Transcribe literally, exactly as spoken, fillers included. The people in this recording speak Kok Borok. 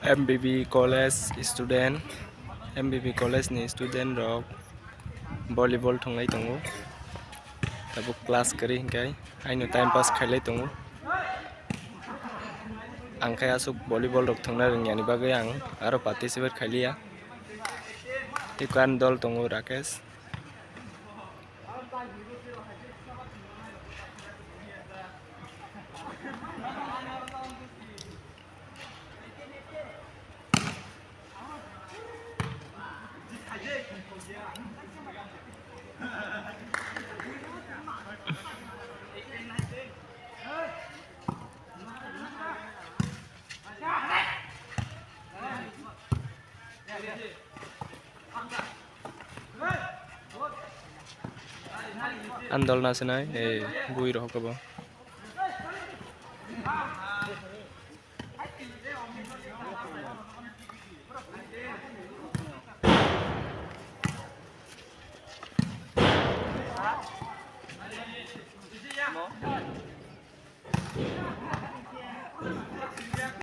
M B B college student, M B B college ni student rok volleyball thwnglai tongo. Tabuk class kwrwi hwnkhe aino time pass khailai tongo. Ang khe aswk volleyball rok thwngna rwngya ni bagwi ang aro participate khailiya. Tei kwan dol tongo Rakesh. Andol na sinai, eh, bui rohok bo.